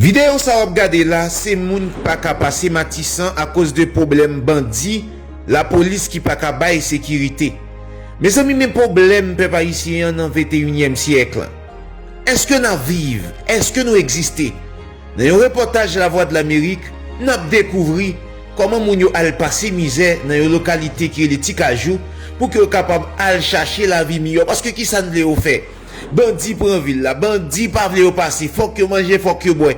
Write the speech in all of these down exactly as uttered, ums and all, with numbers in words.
Videyo sa w ap gade la, se moun ki pa ka pase Matisan akoz de pwoblèm bandi, lapolis ki pa ka bay sekirite. Mezanmi, men pwoblèm pèp ayisyen an nan venteyinyèm syèk lan. Èske n ap viv? Èske nou egziste? Nan yon repòtaj Lavwadlamerik, n ap dekouvri kòman moun yo al pase mizè nan yon lokalite ki rele Ti Kajou pou ke yo kapab al chache lavi miyò. Paske kisa n vle yo fè? Bandi pran vil la, bandi pa vle yo pase, fòk yo manje, fòk yo bwè.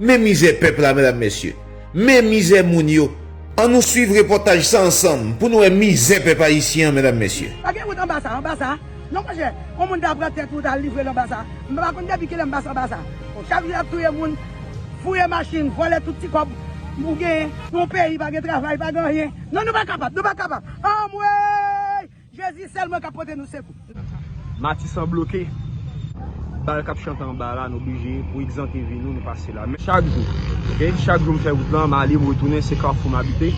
Men mizè pèp la, medam, mesye. Men mizè moun yo. Ann nou swiv repòtaj sa ansanm pou n wè mizè pèp ayisyen an, medam, mesye. Pa gen wout anba sa, anba sa. Non, monchè, yon moun ta pran tèt ou ta livre l anba sa. M pa konn depi kilè m pase anba sa. Bon, chak jou y ap touye moun, fouye machin, vòlè tout ti kòb ou genyen. Yon peyi pa gen travay, pa gen anyen. Non, nou pa kapab, nou pa kapab. Anmwey! Jezi sèl mwen k ap pote nou sekou. Matisan bloke. Bal k ap chante anba la, nou blije pou egzante vi nou, nou pase la. Men chak jou, oke, chak jou m fè wout lan, m ale, m retounen, se Kafou m abite.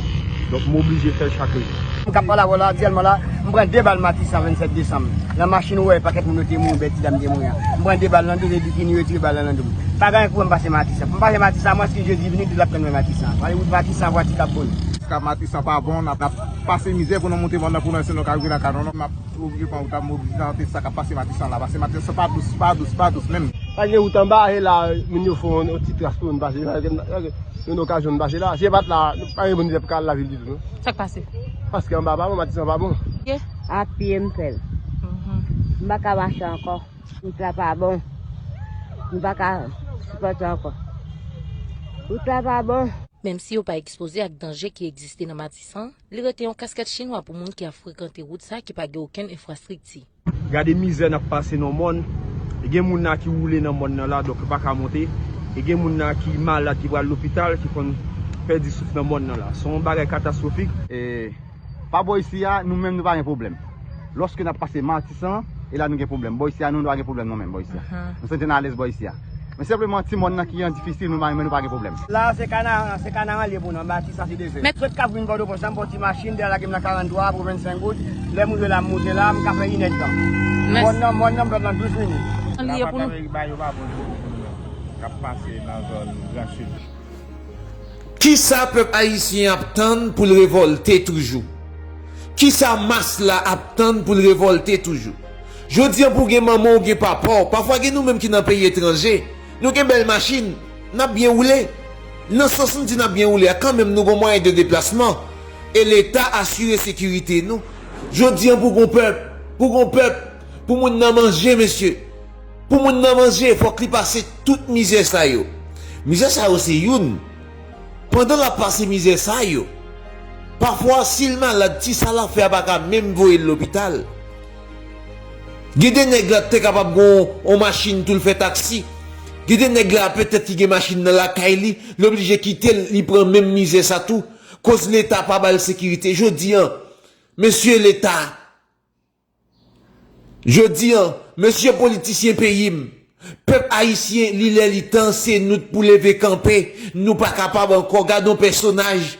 Donk, m oblije fè l chak jou. M k ap pale avè w la, aktyèlman la, m pran de bal Matisan vennsèt desanm. Nan machin, ou wè, pakèt moun yo te mouri, bèl ti dam te mouri an. M pran de bal nan do l, epi vini retire bal lan nan do m. Pa gen anyen pou m pase Matisan. Pou m pase Matisan, mwen, si Jezi vini, di l ap tann mwen Matisan. M ale wout Matisan, vwati k ap bon. Jiska Matisan pa bon, n ap, n ap pase mizè pou nou monte mòn nan, pou nou, si nou ka rive nan kay nou, non, n ap oblije pran wout la, m oblije tante sa k ap pase Matisan la, pase Matisan pa dous, pa dous, pa dous menm. Pa gen wout anba, e la, moun yo fè yon, yon ti tras pou nou pase, pa gen, pa gen yon okazyon nou pase la. Si e pa t la, nou pa gen moun ki t ap ka al lavil ditou, non. Sa k pase? Paske anba pa bon, Matisan pa bon. Ye? A pye m fè l. Mhm. M pa ka mache ankò. Wout la pa bon. M pa ka sipòte ankò. Wout la pa bon. Menm si yo pa ekspoze ak danje ki egziste nan Matisan, li rete yon kaskèt chinwa pou moun ki ap frekante wout sa ki pa gen okenn enfrastrikti. Gade mizè n ap pase nan mòn. E gen moun la ki woule nan mòn nan la, donk yo pa ka monte. E gen moun la ki malad, ki pral lopital, ki konn pèdi souf nan mòn nan la. Se yon bagay katastwofik. E pa bò isi a, nou menm nou pa gen pwoblèm. Lòske n ap pase Matisan, e la nou gen pwoblèm. Bò isi a, nou, nou pa gen pwoblèm non menm, bò isi a. Mhm. Nou santi n alèz bò isi a. Men senpleman, ti mòn nan ki an difisil, nou pa, men nou pa gen pwoblèm. La, se Kanaran, se Kanaran l ye pou nou, Matisan se dezè. Mèt. Sot k ap vin Pòtoprens la, m pran ti machin, dèyè lage m nan karant twa pou vennsenk goud. Lè m rive la, m moute la, m ka fè inèdtan. Mèt. Mòn nan, mòn nan, m fè l nan douz minit. An li ye pou nou. Lapat Amerik ba yo pa bon ditou pou nou menm. K ap pase nan zòn Gran Sid. Kisa pèp ayisyen ap tann pou l revòlte toujou? Kisa mas la ap tann pou l revòlte toujou? Jodi an, pou w gen manman w, gen papa w, pafwa gen nou menm ki nan peyi etranje, nou gen bèl machin, n ap byen woule. Nan sans nou di n ap byen woule a, kanmenm nou gon mwayen de deplasman. E Leta asire sekirite nou. Jodi an, pou gon pèp, pou gon pèp, pou moun nan manje, mesye. Pou moun nan manje, fòk li pase tout mizè sa yo. Mizè sa yo se youn. Pandan l ap pase mizè sa yo, pafwa, si l malad, ti sa l ap fè a pa ka menm voye l lopital. Gen de nèg la te kapab gon on machin tou l fè taksi. Gen de nèg la petèt ki gen machin nan lakay li, li oblije kite l, li pran menm mizè sa tou. Koz Leta pa ba l sekirite. Jodi an, mesye Leta, Jodi an, mesye politisyen peyi m, pèp ayisyen, li lè li tan, se nou k pou leve kanpe. Nou pa kapab ankò. Gade yon pèsonaj.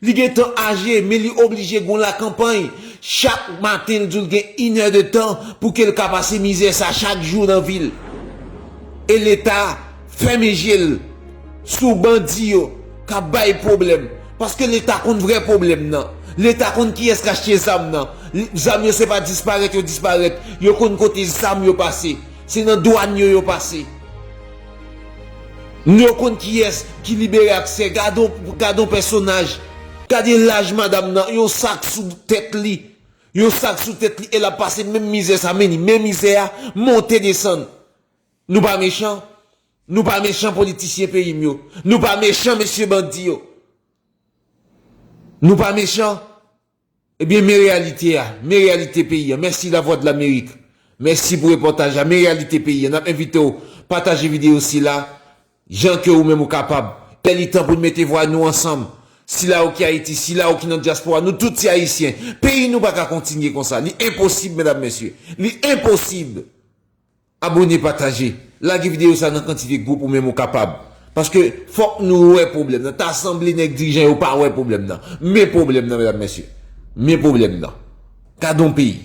Li gentan aje, men li oblije gon lakanpay. Chak maten, l di w l gen inè de tan pou ke l ka pase mizè sa chak jou nan vil. E Leta fèmen je l sou bandi yo k ap bay pwoblèm. Paske Leta konn vrè pwoblèm nan. Leta konn kiyès k achte zam nan. Zam yo se pa disparèt yo disparèt. Yo konn kote zam yo pase. Se nan dwàn yo yo pase. Yo konn kiyès ki libere aksè. Gade yon, gade yon pèsonaj. Gade laj madanm nan. Yon sak sou tèt li. Yon sak sou tèt li e l ap pase menm mizè sa, men li, men mizè a, monte desann. Nou pa mechan. Nou pa mechan politisyen peyi m yo. Nou pa mechan mesye bandi yo. Nou pa mechan. Ebyen, men reyalite a. Men reyalite peyi a. Mèsi Lavwadlamerik. Mèsi pou repòtaj la. Men reyalite peyi a. N ap envite w pataje videyo sila jan ke ou menm ou kapab. Lè li tan pou n mete vwa nou ansanm. Sila yo ki Ayiti, sila yo ki nan dyaspora, nou tout se Ayisyen. Peyi nou pa ka kontinye konsa. Li enposib, medam, mesye. Li enposib. Abone, pataje. Lage videyo sa nan kantite gwoup ou menm ou kapab. Paske fòk nou wè pwoblèm nan. Ta sanble nèg dirijan yo pa wè pwoblèm nan. Men pwoblèm nan, medam, mesye. Men pwoblèm nan. Gade yon peyi.